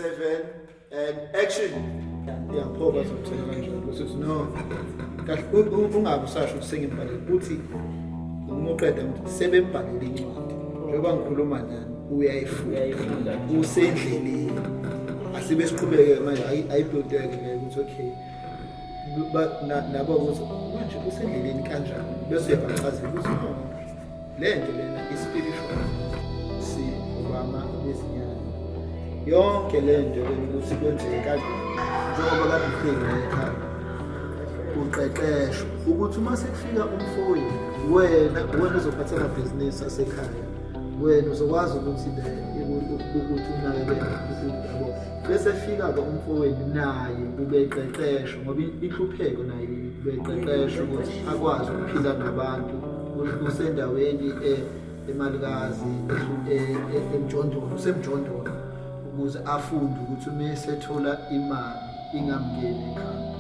7 and action. Yeah, pho bazokutshela kanjalo bese uthi no kahle ungabe usasho ukuthi sengimbhalele, uthi uma uqeda ukuthi sebembhalele incwadi, njengoba ngikhuluma nani uyayifunda, usendleleni. Asibe siqhubeke manje, ayibhilteke le ukuthi okay nabo ukuthi manje usendleleni kanjani, bese uyabachazela ukuthi no le nto lena i-spiritual si obama bezinyanga yonke le nto lena ukuthi kwenzeke kanjani, njengoba kade ufike la ekhaya uqeqeshwa ukuthi uma sekufika umfowenu wena wena uzophatha amabhizinisi asekhaya, wena uzokwazi ukuthi ukuthi unakekele, yabo. Bese fika-ke umfowenu naye ubeqeqeshwa ngoba inhlupheko naye ubeqeqeshwa ukuthi akwazi ukuphila nabantu. Usendaweni emalukazi emjondolo, usemjondolo ukuze afunde ukuthi uma esethola imali ingamngeni ekhaya.